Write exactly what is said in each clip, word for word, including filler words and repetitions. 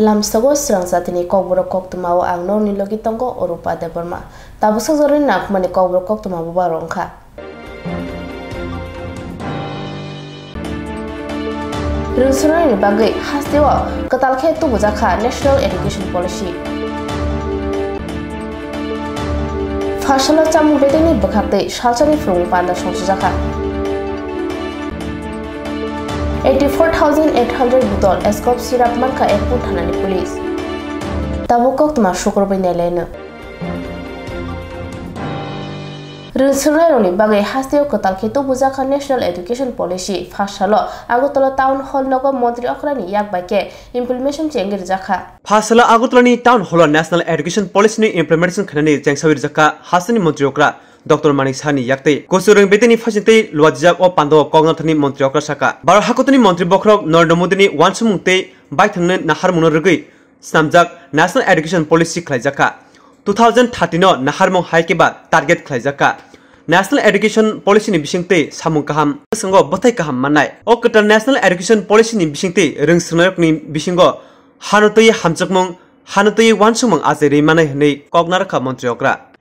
Lamsago Srang Jatini Kokborok Koktwmao ang norokni logi tongo Orupa Debbarma. Tabuk sajorni nangkukmani Kokborok Koktwma bubagrok wngkha. Rwngsungnani bagwi hasteo kwtal khe tubujakha National Education Policy. Pharsalo chamung bedekni bwkhaktwi salsani phwrwngmung panda songchajakha. Eighty four thousand eight hundred bottle Ascox syrup mankha Airport thanani police. Tabuk koktwma sukrubwi nailaino. Rwngsungnai rokni bagwi hasteo kwtal khe tubujakha National Education Policy. Pharsalo Agartala Town Hall nogo Montri Okhrani yak bai khe implementation chengwi rwjakha. Pharsalo Agartalani Town Hall o National Education Policy ni implementation khainani chengsawi rwjakha hasteni Montri Okra Doctor Manik Saha ni yaktwi. Kuchurwng bedekni phaisingtwi luajak o pandao kok nathani Montri Okra saka. Bharat hakutorni Montri bokhorok Narendra Modi ni uansukmung tei baithangni naharmungno rwgwi snamjak National Education Policy khlaijakha. Two thousand thirteen o naharmung hai khe ba target khlaijakha. National Education Policy ni bisingtwi samung kaham bwskango bwthai kaham mannai. O kwtal National Education Policy ni bisingtwi rwngsungnai rokni bisingo hano twi hamjakmung, hano twi uansukmung achai rwi manai hwnwi kok narwkha Montri Okra.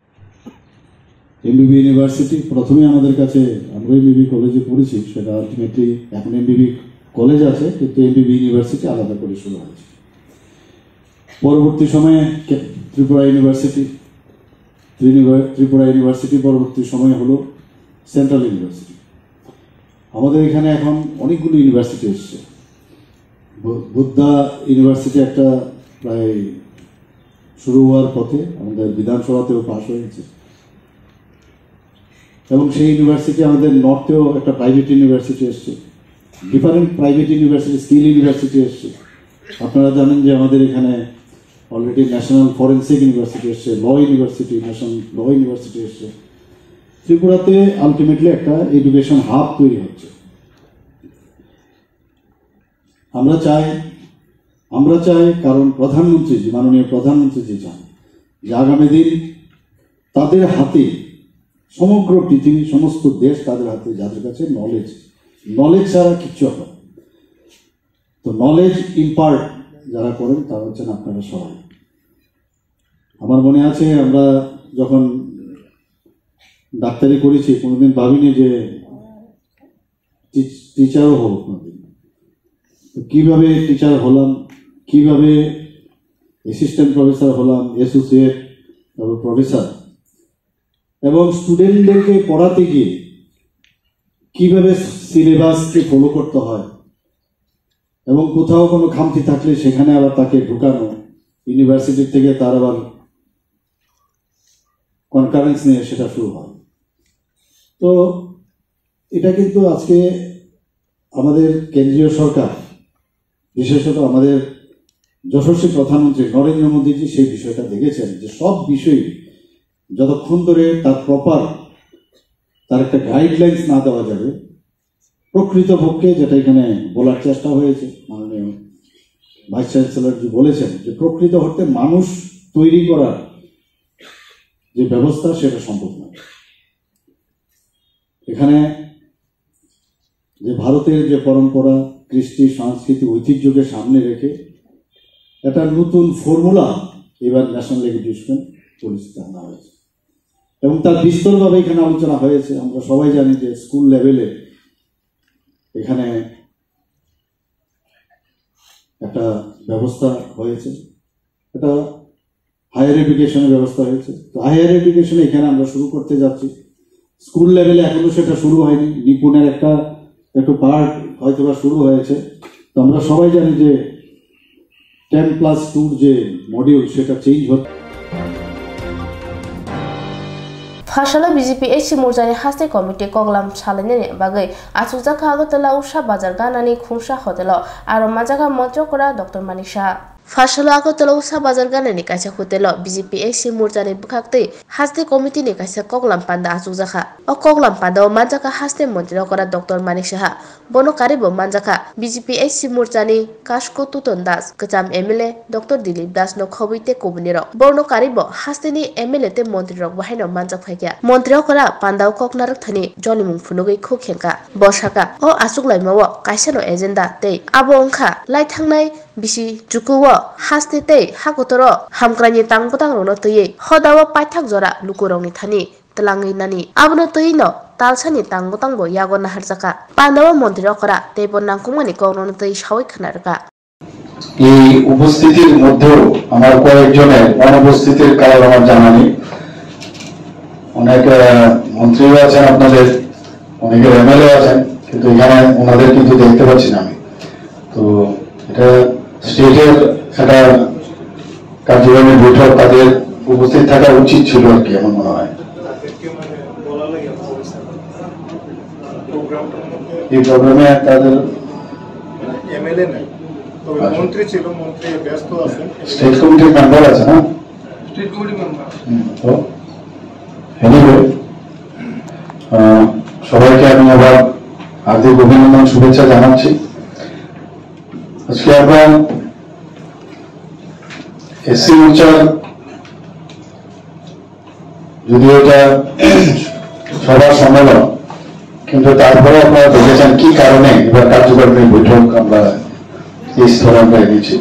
এমবিবি ইউনিভার্সিটি প্রথমে আমাদের কাছে, আমরা এমবিবি কলেজে পড়েছি, সেটা আলটিমেটলি এখন এমবিবি কলেজ আছে, কিন্তু এমবিবি ইউনিভার্সিটি আলাদা করে শুরু হয়েছে। পরবর্তী সময়ে কে- ত্রিপুরা ইউনিভার্সিটি, ত্রিনিভা- ত্রিপুরা ইউনিভার্সিটি পরবর্তী সময়ে হলো সেন্ট্রাল ইউনিভার্সিটি। আমাদের এখানে এখন অনেকগুলো ইউনিভার্সিটি এসছে। বু- বুদ্ধা ইউনিভার্সিটি একটা প্রায় শুরু হওয়ার পথে, আমাদের বিধানসভাতেও পাশ হয়েছে। এবং সেই ইউনিভার্সিটি আমাদের নর্থেও একটা প্রাইভেট ইউনিভার্সিটি এসছে, different private university, skill university এসছে। আপনারা জানেন যে আমাদের এখানে অলরেডি ন্যাশনাল ফরেন্সিক ইউনিভার্সিটি এসছে, law university, national law university এসছে। ত্রিপুরাতে আলটিমেটলি একটা এডুকেশন হাব তৈরি হচ্ছে। আমরা চাই, আমরা চাই, কারণ প্রধানমন্ত্রীজি, মাননীয় প্রধানমন্ত্রীজি চান যে আগামী দিন তাদের হাতে সমগ্র পৃথিবী, সমস্ত দেশ তাদের হাতে, যাদের কাছে নলেজ, নলেজ ছাড়া কিচ্ছু হয় না। তো নলেজ ইম্পার্ট যারা করেন, তারা হচ্ছেন আপনারা সবাই। আমার মনে আছে, আমরা যখন ডাক্তারি করেছি, কোনোদিন ভাবিনি যে টিচ- টিচারও হব কোনোদিন। তো কিভাবে টিচার হলাম, কিভাবে অ্যাসিস্ট্যান্ট প্রফেসর হলাম, অ্যাসোসিয়েট, তারপর প্রফেসর, এবং স্টুডেন্টদেরকে পড়াতে গিয়ে কিভাবে সিলেবাসকে ফলো করতে হয়, এবং কোথাও কোনো খামতি থাকলে সেখানে আবার তাকে ঢুকানো, ইউনিভার্সিটি থেকে তার আবার কনকারেন্স নিয়ে সেটা শুরু হয়। তো এটা কিন্তু আজকে আমাদের কেন্দ্রীয় সরকার, বিশেষত আমাদের যশস্বী প্রধানমন্ত্রী নরেন্দ্র মোদীজি সেই বিষয়টা দেখেছেন যে সব বিষয়ে যতক্ষণ ধরে তার প্রপার, তার একটা গাইডলাইন্স না দেওয়া যাবে, প্রকৃতপক্ষে যেটা এখানে বলার চেষ্টা হয়েছে, মাননীয় ভাইস চ্যান্সেলর জি বলেছেন যে প্রকৃত অর্থে মানুষ তৈরি করার যে ব্যবস্থা, সেটা সম্ভব নয়। এখানে যে ভারতের যে পরম্পরা, কৃষ্টি, সংস্কৃতি, ঐতিহ্যকে সামনে রেখে একটা নতুন ফর্মুলা এবার ন্যাশনাল এডুকেশন পলিসিতে আনা হয়েছে। এবং তার বিস্তরভাবে এখানে আলোচনা হয়েছে। আমরা সবাই জানি যে স্কুল লেভেলে এখানে একটা ব্যবস্থা হয়েছে, এটা হায়ার এডুকেশনের ব্যবস্থা হয়েছে। তো হায়ার এডুকেশন এখানে আমরা শুরু করতে যাচ্ছি। স্কুল লেভেলে এখনো সেটা শুরু হয়নি, নিপুণের একটা একটু পার্ট হয়তো বা শুরু হয়েছে। তো আমরা সবাই জানি যে টেন প্লাস টুর যে মডিউল, সেটা চেঞ্জ হচ্ছে। Pharsalo B J P H C morchani haste committee koklam salainani bagwi achukjakha Agartala Usha Bazar ganani khungsa hotelo, aro manjakha Montri Okra Doctor Manik Saha. Pharsalo Agartala Usha Bazar ganani kaisa hotelo B J P H C morchani bwkhaktwi haste committee ni kaisa koklam panda achukjakha. O koklam pandao manjakha haste Montri Okra Doctor Manik Saha. Bono karibo manjakha B J P H C morchani Kasko Tuton Das, kwcham M L A Doctor Dilip Das no khobwi tei kubunirok. Bono karibo hasteni M L A tei montrirok bo haino manjak phaikha. Montri Okra pandao kok narwkthani jonimung phunugwi khuk khengkha. Bo sakha, o achuklaimao kaisano agenda tei abo wngkha lai thangnai Bisi chukuo haste tei hakotoro hamkraini tang bwtangrokno twiwi hodao paithak jora lukurokni thani twlangwi nani. Abono twiwino talsani tang bwtangbo yago naharjakha. Pandao montri okra teibo nangkukmani kokrokno twi sawi khna rwkha. এই উপস্থিতির মধ্যেও আমার কয়েকজনের অনুপস্থিতির কারণ আমার জানা নেই। অনেক, আহ, মন্ত্রীও আছেন আপনাদের, অনেকের এমএলএ আছেন, কিন্তু এখানে ওনাদের কিন্তু দেখতে পাচ্ছি না আমি। তো এটা স্টেটের একটা কার্যক্রমে বৈঠক, তাদের উপস্থিত থাকা উচিত ছিল আর কি, আমার মনে হয়। এই প্রোগ্রামে তাদের এমএলএ নেই, তবে আচ্ছা। মন্ত্রী ছিল, মন্ত্রী ব্যস্ত আছেন। স্টেট কমিটির মেম্বার আছে না? State committee member. হুম, তো এনিওয়ে, আহ, সবাইকে আমি আবার হার্দিক অভিনন্দন, শুভেচ্ছা জানাচ্ছি। আজকে আমরা এসসি মোর্চার, যদিও এটা সভা সম্মেলন, কিন্তু তারপরে আপনারা দেখেছেন কি কারণে এবার কার্যকরী বৈঠক আমরা এই স্তরে আমরা এনেছি।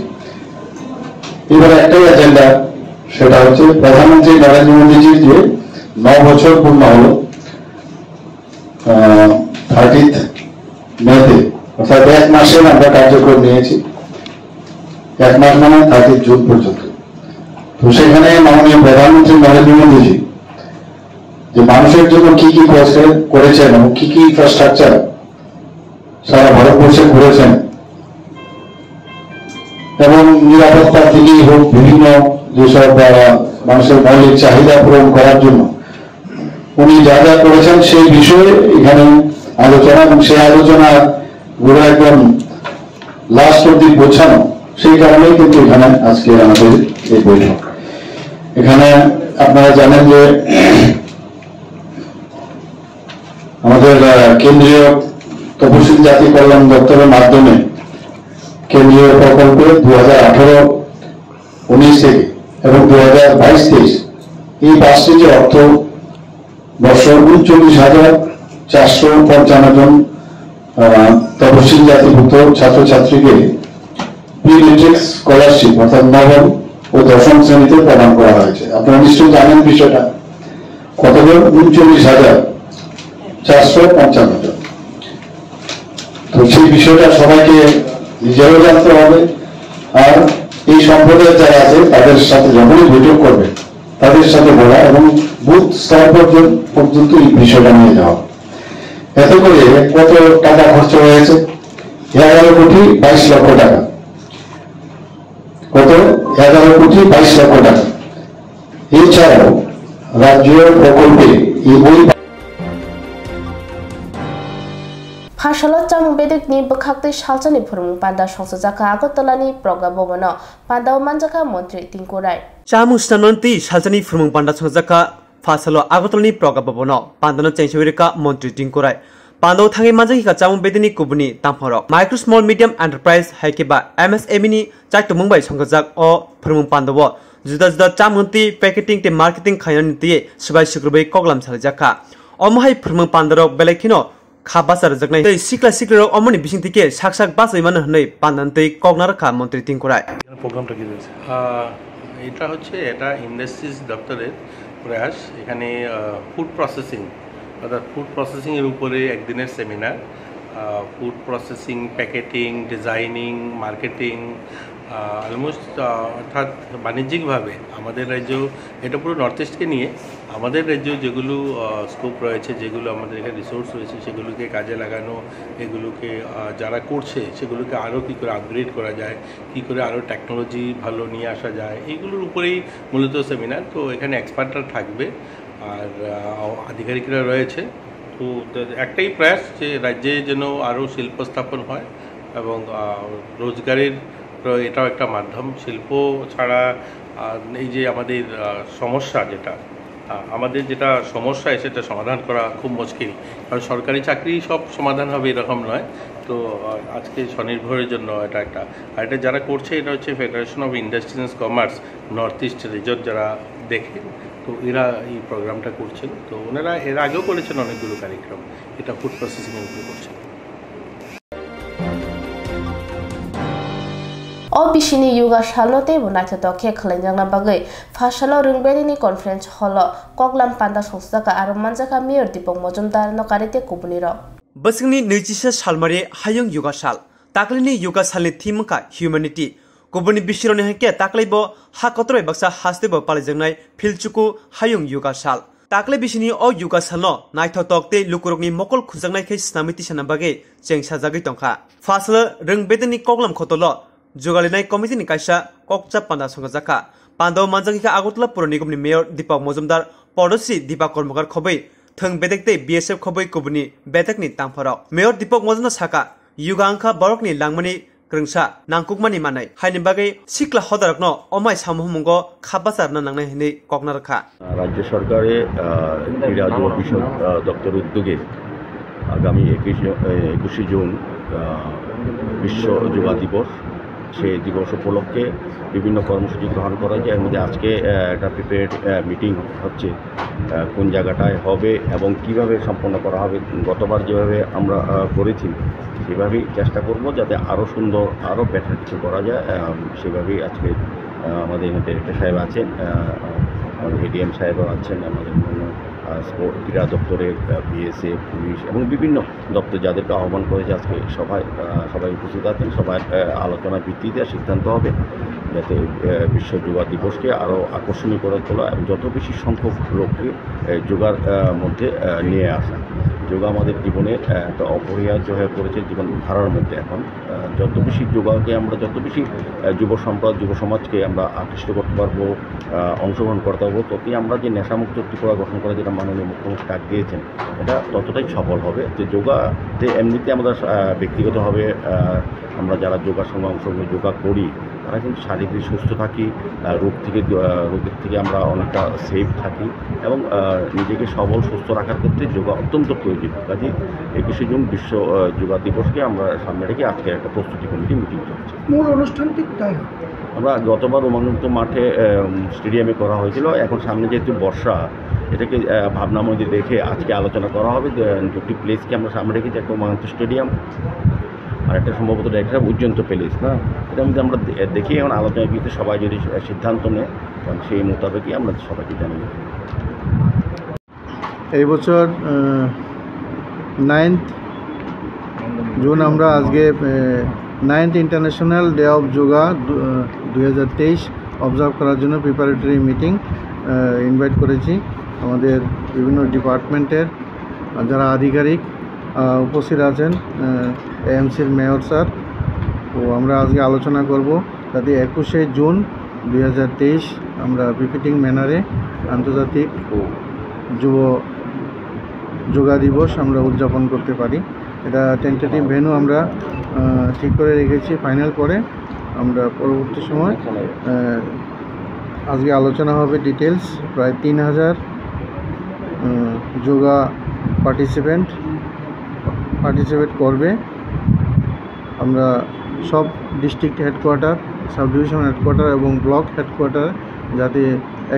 এবার একটাই এজেন্ডা, সেটা হচ্ছে প্রধানমন্ত্রী নরেন্দ্র মোদীজির যে ন বছর পূর্ণ হলো, থার্টিথ মেতে, অর্থাৎ এক মাসের আমরা কার্যক্রম নিয়েছি, এক মাস মানে থার্টিথ জুন পর্যন্ত। তো সেখানে মাননীয় প্রধানমন্ত্রী নরেন্দ্র মোদীজি যে মানুষের জন্য কি কি করেছে-, করেছেন এবং কি কি ইনফ্রাস্ট্রাকচার সারা ভারতবর্ষে করেছেন এবং নিরাপত্তা থেকেই হোক, বিভিন্ন যেসব, আহ, মানুষের মৌলিক চাহিদা পূরণ করার জন্য উনি যা যা করেছেন সেই বিষয়ে এখানে আলোচনা, এবং সেই আলোচনা পুরো একদম লাস্ট অব্দি পৌঁছানো, সেই কারণেই কিন্তু এখানে আজকে আমাদের এই বৈঠক। এখানে আপনারা জানেন যে আমাদের, আহ, কেন্দ্রীয় তপশিলি জাতি কল্যাণ দপ্তরের মাধ্যমে কেন্দ্রীয় প্রকল্পে দু হাজার আঠারো উনিশ থেকে এবং দু হাজার বাইশ তেইশ এই পাঁচটি যে অর্থ বর্ষ ঊনচল্লিশ হাজার চারশো পঞ্চান্ন জন, আহ, তপশিলি জাতিভুক্ত ছাত্রছাত্রীকে প্রি মেট্রিক স্কলারশিপ অর্থাৎ নবম ও দশম শ্রেণীতে প্রদান করা হয়েছে। আপনারা নিশ্চয়ই জানেন বিষয়টা। কতজন? ঊনচল্লিশ হাজার চারশো পঞ্চান্ন জন। তো সেই বিষয়টা সবাইকে নিজেরাও জানতে হবে, আর এই সম্প্রদায়ের যারা আছে তাদের সাথে যখনই বৈঠক করবে তাদের সাথে বলা এবং বুথ স্তর পর্যন্ত, পর্যন্ত এই বিষয়টা নিয়ে যাওয়া। এতে করে কত টাকা খরচ হয়েছে? এগারো কোটি বাইশ লক্ষ টাকা। কত? এগারো কোটি বাইশ লক্ষ টাকা। এছাড়াও রাজ্য প্রকল্পে এই ওই Phasalo chamung bedekni bwkhaktwi salsani phwrwngmung panda songchajakha Agartalani Pragya Bhabono, pandao manjakha Montri Tinku Rai. Chamung swnamnani twi salsani phwrwngmung panda songchajakha Phasalo Agartalani Pragya Bhabono, pandano chengsawi rwkha Montri Tinku Rai. Pandao thangwi manjakha chamung bedekni kubuni tangphorok. Micro Small Medium Enterprise hai khe ba M S M E ni chaitomung bai songchajak o phwrwngmung pandao juda juda chamung twi packeting tei marketing khainani twi swbai sukrubwi koklam salijak kha. Omo hai phwrwngmung pandarok belai kheno kha bacha rwjaknai tei sikla siklirok omoni bisingtwi khe sak sak bachai mano hwnwi pandani twi kok narwkha Montri Tinku Rai. এখানে প্রোগ্রামটা কি রয়েছে? আহ, এটা হচ্ছে, এটা ইন্ডাস্ট্রিজ দপ্তরের প্রয়াস। এখানে, আহ, ফুড প্রসেসিং, অর্থাৎ ফুড প্রসেসিংয়ের উপরে একদিনের seminar. Ah, food processing, packeting, designing, marketing, ah, almost, ah, অর্থাৎ বাণিজ্যিকভাবে আমাদের রাজ্য, এটা পুরো নর্থ ইস্টকে নিয়ে, আমাদের রাজ্য যেগুলো, আহ, স্কোপ রয়েছে, যেগুলো আমাদের এখানে রিসোর্স রয়েছে, সেগুলোকে কাজে লাগানো, এগুলোকে, আহ, যারা করছে, সেগুলোকে আরও কী করে আপগ্রেড করা যায়, কী করে আরও টেকনোলজি ভালো নিয়ে আসা যায়, এইগুলোর উপরেই মূলত সেমিনার। তো এখানে এক্সপার্টরা থাকবে, আর, আহ, আধিকারিকরা রয়েছে। তো তে-, একটাই প্রয়াস যে রাজ্যে যেন আরও শিল্প স্থাপন হয় এবং, আহ, রোজগারের প্র-, এটাও একটা মাধ্যম। শিল্প ছাড়া, আহ, এই যে আমাদের, আহ, সমস্যা যেটা, আহ, আমাদের যেটা সমস্যা, সেটা সমাধান করা খুব মুশকিল, কারণ সরকারি চাকরি সব সমাধান হবে এরকম নয়। তো, আহ, আজকে স্বনির্ভরের জন্য এটা একটা, আর এটা যারা করছে, এটা হচ্ছে federation of industries and commerce north east reason, যারা দেখে, তো এরা এই প্রোগ্রামটা করছেন। তো ওনারা এর আগেও করেছেন অনেকগুলো কার্যক্রম, এটা ফুড প্রসেসিংয়ের উপরে করছেন। O bisini yoga salno teibo naithotok khe khwlaijakna bagwi pha salo Rwngbedini conference hall-o koklam panda songchajak kha, aro manjakha Mayor Deepak Majumdar, Nokari tei kubunirok. Bwswkni nwichisa salmari hayung yoga sal. Taklini yoga salni theme wngkha humanity. Kubunni bisirokni hai khe taklibo ha kotor bai baksa hasteo bo palijaknai Philchuku hayung yoga sal. Takle bisini o yoga salno naithotok tei lukurokni mokol khunjaknai khe snamwi tisana bagwi chengsajagwi tongkha. Pha salo Rwngbedini koklam khotolo jugalinai committee-ni kaisa kokcha panda songchajakha. Pandao manjagwi kha Agartala Puro Nigomni Mayor Deepak Majumdar, Padmasri Deepak Karmakar khobwi thwng bedek tei B S F khobwi kubunni bedekni tangphorok. Mayor Deepak Majumdar sakha, yoga wngkha borokni langmani kwrwngsa nangkukmani manwi, haini bagwi sikla hodarokno omai samuhumungo kha bacharna nangnai hwnwi kokna rwkha. রাজ্য সরকারের, আহ, ক্রীড়া ও যুব বিষয়ক, আহ, দপ্তর উদ্যোগে আগামী একুশে, আহ, একুশে জুন, আহ, বিশ্ব যোগা দিবস। সেই দিবস উপলক্ষে বিভিন্ন কর্মসূচি গ্রহণ করা হয়েছে। এর মধ্যে আজকে, আহ, একটা প্রিপেয়ার্ড, আহ, মিটিং হচ্ছে। আহ, কোন জায়গাটায় হবে এবং কিভাবে সম্পন্ন করা হবে। গতবার যেভাবে আমরা, আহ, করেছি, সেভাবেই চেষ্টা করব যাতে আরও সুন্দর, আরও বেটার কিছু করা যায়। আহ, সেভাবেই আজকে, আহ, আমাদের এখানে ডিরেক্টর সাহেব আছেন, আহ, আমাদের এডিএম সাহেবও আছেন, আমাদের অন্যান্য, আহ, স্পোর্ট, ক্রীড়া দপ্তরের, আহ, বিএসএফ, পুলিশ এবং বিভিন্ন দপ্তর যাদেরকে আহ্বান করেছে আজকে সভায়, আহ, সবাই উপস্থিত আছেন। সবাই, আহ, আলোচনার ভিত্তিতে সিদ্ধান্ত হবে যাতে, আহ, বিশ্ব যোগা দিবসকে আরও আকর্ষণীয় করে তোলা এবং যত বেশি সংখ্যক লোককে, আহ, যোগার, আহ, মধ্যে, আহ, নিয়ে আসা। যোগা আমাদের জীবনের, আহ, একটা অপরিহার্য হয়ে পড়েছে জীবনধারার মধ্যে এখন। আহ, যত বেশি যোগাকে আমরা, যত বেশি, আহ, যুব সম্প্রদায়, যুব সমাজকে আমরা আকৃষ্ট করতে পারবো, আহ, অংশগ্রহণ করতে পারবো, ততই আমরা যে নেশামুক্ত ত্রিপুরা গঠন করার যেটা মাননীয় মুখ্যমন্ত্রী ডাক দিয়েছেন, এটা ততটাই সফল হবে। যে যোগাতে এমনিতে আমরা, আহ, ব্যক্তিগতভাবে, আহ, আমরা যারা যোগার সঙ্গে অংশগ্রহণ, যোগা করি, তারা কিন্তু শারীরিক সুস্থ থাকি, আহ, রোগ থেকে, আহ, রোগের থেকে আমরা অনেকটা সেফ থাকি এবং, আহ, নিজেকে সবল সুস্থ রাখার ক্ষেত্রে যোগা অত্যন্ত প্রয়োজনীয়। কাজেই একুশে জুন বিশ্ব, আহ, যোগা দিবসকে আমরা সামনে রেখে আজকে একটা প্রস্তুতি কমিটি মিটিং চলছে। মূল অনুষ্ঠানটি কোথায় হবে? আমরা গতবার উমানন্দ মাঠে, আহ, স্টেডিয়ামে করা হয়েছিল। এখন সামনে যেহেতু বর্ষা, এটাকে, আহ, ভাবনার মধ্যে রেখে আজকে আলোচনা করা হবে যে দুটি প্লেসকে আমরা সামনে রেখেছি, একটা উমানন্দ স্টেডিয়াম আর একটা সম্ভবত এটা উজ্জয়ন্ত প্যালেস, না? এটা মধ্যে আমরা দে-, দেখি এখন আলোচনার ভিত্তিতে সবাই যদি সিদ্ধান্ত নেয়, তখন সেই মোতাবেকই আমরা সবাইকে জানিয়ে দেবো। এই বছর, আহ, নাইন্থ জুন আমরা আজকে, ah, ninth international day of yoga দু-, আহ, দুই হাজার তেইশ অবজার্ভ করার জন্য প্রিপারেটরি মিটিং, আহ, ইনভাইট করেছি। আমাদের বিভিন্ন ডিপার্টমেন্টের যারা আধিকারিক, আহ, উপস্থিত আছেন, আহ, এএমসির মেয়র স্যার, তো আমরা আজকে আলোচনা করব যাতে একুশে জুন দুই হাজার তেইশ আমরা বিফিটিং ম্যানারে আন্তর্জাতিক যুব যোগা দিবস আমরা উদযাপন করতে পারি। এটা টেন্টেটিভ ভেন্যু আমরা, আহ, ঠিক করে রেখেছি, ফাইনাল পরে আমরা পরবর্তী সময়, আহ, আজকে আলোচনা হবে ডিটেলস। প্রায় তিন হাজার, আহ, যোগা পার্টিসিপেন্ট পার্টিসিপেট করবে। আমরা সব district headquarter, sub division headquarter এবং ব্লক হেডকোয়ার্টার যাতে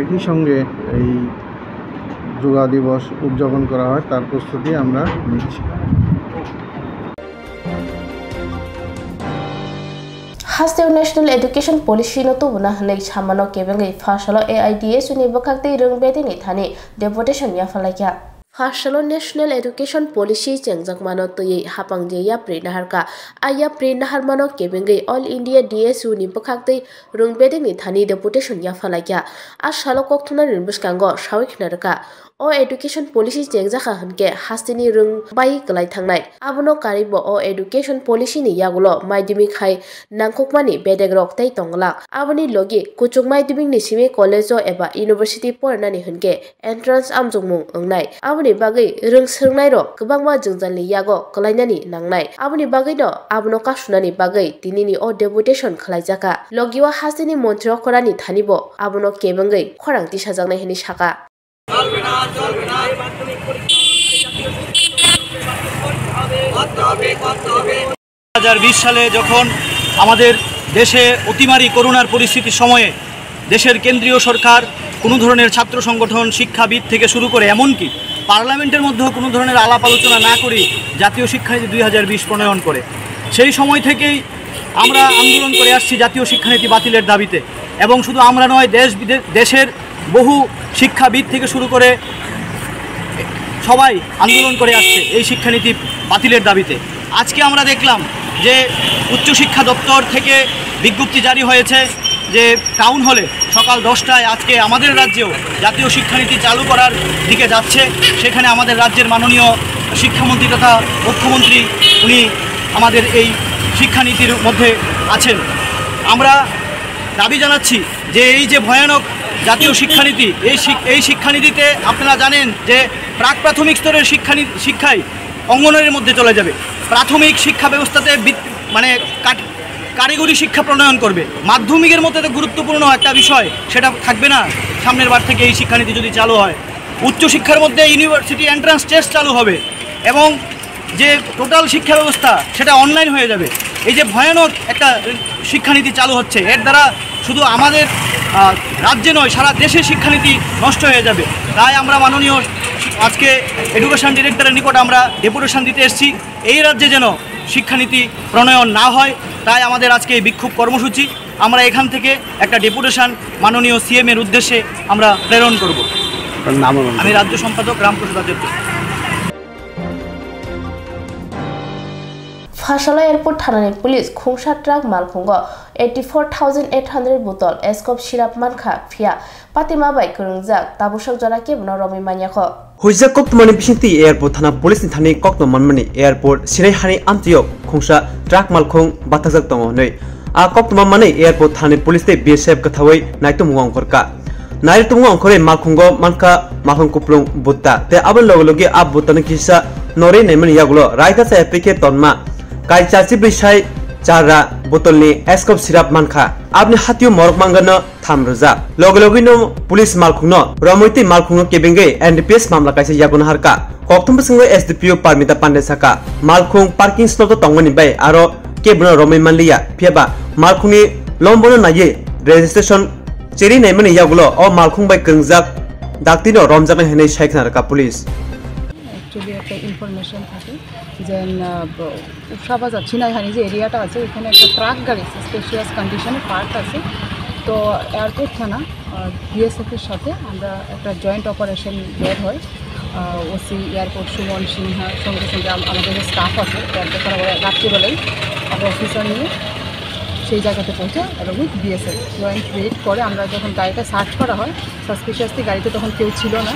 একই সঙ্গে এই যোগা দিবস উদযাপন করা হয়, তার প্রস্তুতি আমরা নিচ্ছি। Hasteo National Education Policy no tubuna hwnwi samano kebengwi pha salo A I D S U ni bwkhak tei rwng bedini thani deputation yapharlaikha. Pha salo National Education Policy chengjakmano twiwi hapang je yapri naharkha. A yapri naharmano kebengwi All India D S U ni bwkhak tei rwng bedekni thani deputation yapharlaikha. A salo kokthumnani bwskango sawi khna rwkha. O education policy chengjakha hwnkhe hasteni rwng bai kwlai thangnai. Abono karwibo o education policy ni yagulo madhyamik hai nangkukmani bedekrok tei tongglak. Aboni logi kuchuk madhyamikni simi college-o eba university porinani hwnkhe entrance amjokmung wngnai. Aboni bagwi rwng swrwngnairok kwbangma jwngjalni yago kwlainani nangnai. Aboni bagwino abono kasunani bagwi tinini o deputation khwlaijakha. Logio hasteni montri okhrani thanibo abono kebengwi khorang tisajaknai hwnwi sakha. দুই হাজার বিশ সালে যখন আমাদের দেশে অতিমারি করোনার পরিস্থিতির সময়ে দেশের কেন্দ্রীয় সরকার কোনো ধরনের ছাত্র সংগঠন, শিক্ষাবিদ থেকে শুরু করে এমনকি পার্লামেন্টের মধ্যেও কোনো ধরনের আলাপ আলোচনা না করেই জাতীয় শিক্ষানীতি দুই হাজার বিশ প্রণয়ন করে, সেই সময় থেকেই আমরা আন্দোলন করে আসছি জাতীয় শিক্ষানীতি বাতিলের দাবিতে, এবং শুধু আমরা নয়, দেশ বিদে-, দেশের বহু শিক্ষাবিদ থেকে শুরু করে সবাই আন্দোলন করে আসছে এই শিক্ষানীতি বাতিলের দাবিতে। আজকে আমরা দেখলাম যে উচ্চশিক্ষা দপ্তর থেকে বিজ্ঞপ্তি জারি হয়েছে যে টাউন হলে সকাল দশটায় আজকে আমাদের রাজ্যেও জাতীয় শিক্ষানীতি চালু করার দিকে যাচ্ছে। সেখানে আমাদের রাজ্যের মাননীয় শিক্ষামন্ত্রী তথা মুখ্যমন্ত্রী উনি আমাদের এই শিক্ষানীতির মধ্যে আছেন। আমরা দাবি জানাচ্ছি যে এই যে ভয়ানক জাতীয় শিক্ষানীতি, এই শিক-, এই শিক্ষানীতিতে আপনারা জানেন যে প্রাক প্রাথমিক স্তরের শিক্ষানী-, শিক্ষায় অঙ্গনওয়াড়ির মধ্যে চলে যাবে। প্রাথমিক শিক্ষা ব্যবস্থাতে বিদ-, মানে কাট-, কারিগরি শিক্ষা প্রণয়ন করবে। মাধ্যমিকের মতো এত গুরুত্বপূর্ণ একটা বিষয়, সেটা থাকবে না সামনের বার থেকে এই শিক্ষানীতি যদি চালু হয়। উচ্চশিক্ষার মধ্যে ইউনিভার্সিটি এন্ট্রান্স টেস্ট চালু হবে এবং যে টোটাল শিক্ষা ব্যবস্থা, সেটা অনলাইন হয়ে যাবে। এই যে ভয়ানক একটা শিক্ষানীতি চালু হচ্ছে, এর দ্বারা শুধু আমাদের, আহ, রাজ্যে নয়, সারা দেশে শিক্ষানীতি নষ্ট হয়ে যাবে। তাই আমরা মাননীয় আজকে এডুকেশন ডিরেক্টরের নিকট আমরা ডেপুটেশন দিতে এসেছি, এই রাজ্যে যেন শিক্ষানীতি প্রণয়ন না হয়। তাই আমাদের আজকে এই বিক্ষোভ কর্মসূচি। আমরা এখান থেকে একটা ডেপুটেশন মাননীয় সিএম এর উদ্দেশ্যে আমরা প্রেরণ করব। আপনার নাম এবং আমি রাজ্য সম্পাদক রামপ্রসাদ আচার্য। Pharsala Airport thanani police khungsa truck malkhungo eighty four thousand eight hundred bottle Ascof syrup mankha, phiya patima bai kwrwngjak, tabuksak jora kebono romwi manyakho. Huijak koktwmani bisingtwi airport thana police ni thani koktwma manmani airport sinai hani amtwio khungsa truck malkhung bathajak tongo hwnwi. A koktwma manwi airport thani police tei B S F kwthawi naitomung ongkhorkha. Naitomung ongkhorwi malkhungo mankha malkhung kuplung butta tei aboni loge loge a butta no kisa norwi naimani yagulo raitha chaya pikhe tonma kai chasi bwsai charra bottle ni Ascof syrup mankha. Aboni hatio morok mangano tham rwjak. Loge loge no police malkhung no romwi tei malkhung no kebengwi N D P S mamla kaisa yaguno harkha. Koktwma bwskango S D P O Parmita Pandey sakha, malkhung parking slot o tongmani bai aro kebono romwi manliya, phiyaba malkhungni lombono naiwi registration cherwi naimani yagulo o malkhung bai kwrwngjak dakti no romjaknai hwnwi sai khna rwkha police. Actually, একটা ইনফরমেশন থাকে যে, আহ, উষা বাজার, ছিনাইহানি যে এরিয়াটা আছে, ওখানে একটা ট্রাক গাড়ি সাসপিশিয়াস কন্ডিশনে পার্ক আছে। তো এয়ারপোর্ট থানা, আহ, বিএসএফ এর সাথে আমরা একটা জয়েন্ট অপারেশন বের হয়। আহ, ওসি, এয়ারপোর্ট সুমন সিনহা, সঙ্গে সঙ্গে আম-, আমাদের যে স্টাফ আছে, এয়ারপোর্ট থানা, ওরা রাত্রিবেলায় আমরা অফিসার নিয়ে সেই জায়গাতে পৌঁছে এবং উইথ বিএসএফ জয়েন্ট রেড করে আমরা যখন গাড়িটা সার্চ করা হয়, সাসপিশিয়াসলি গাড়িতে তখন কেউ ছিল না।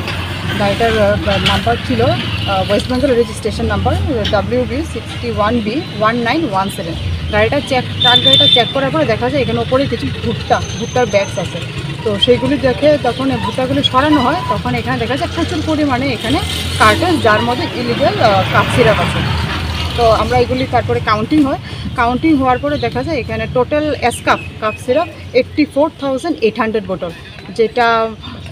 গাড়িটার, আহ, নাম্বার ছিল, ah, west Bengal registration number W B sixty one B one nine one seven. গাড়িটা চেক, ট্রাক গাড়িটা চেক করার পরে দেখা যায় এখানে ওপরে কিছু ভুট্টা, ভুট্টার ব্যাগস আছে। তো সেইগুলি দেখে তখন এই ভুট্টাগুলি সরানো হয়, তখন এখানে দেখা যায় প্রচুর পরিমাণে এখানে কার্টন, যার মধ্যে ইলিগাল, আহ, কাপ সিরাপ আছে। তো আমরা এগুলি তারপরে কাউন্টিং হয়, কাউন্টিং হওয়ার পরে দেখা যায় এখানে total escape cough syrup eighty four thousand eight hundred বোতল, যেটা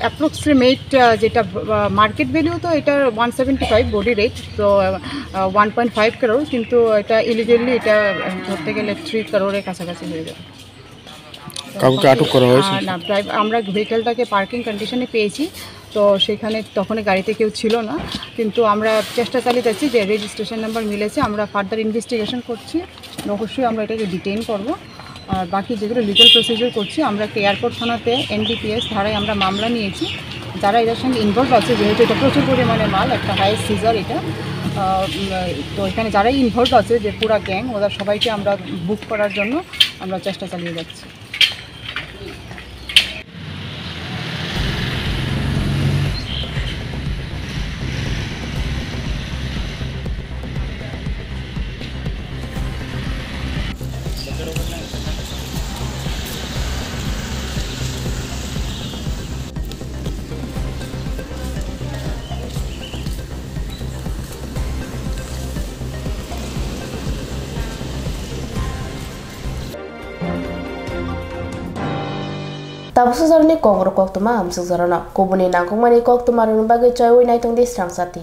অ্যাপ্রক্সিমেট, আহ, যেটা, আহ, মার্কেট ভ্যালু তো এটার one seventy five body rate, তো, আহ, ওয়ান পয়েন্ট ফাইভ করোড়, কিন্তু এটা ইলিগালি এটা, আহ, ধরতে গেলে থ্রি করোড়ের কাছাকাছি হয়ে যাবে। কাউকে আটক করা হয়েছে? আহ, না, ড্রাইভ-, আমরা ভেহিকলটাকে পার্কিং কন্ডিশনে পেয়েছি, তো সেখানে তখনই গাড়িতে কেউ ছিল না, কিন্তু আমরা চেষ্টা চালিয়ে যাচ্ছি যে রেজিস্ট্রেশন নাম্বার মিলেছে, আমরা ফার্দার ইনভেস্টিগেশন করছি, অবশ্যই আমরা এটাকে ডিটেইন করব। আর বাকি যেগুলো লিগ্যাল প্রসিজার করছি, আমরা একটা এয়ারপোর্ট থানাতে এনডিপিএস ধারায় আমরা মামলা নিয়েছি। যারা এটার সঙ্গে ইনভলভ আছে, যেহেতু এটা প্রচুর পরিমাণে মাল, একটা হাইয়েস্ট সিজার এটা, আহ, উম, তো এখানে যারাই ইনভলভ আছে, যে পুরা গ্যাং, ওদের সবাইকে আমরা বুক করার জন্য আমরা চেষ্টা চালিয়ে যাচ্ছি। Tabuk sujarni kokborok koktwma amsuk jorano kubuni nangkukmani koktwma rwni bagwi choiwi naitongdi srang sati.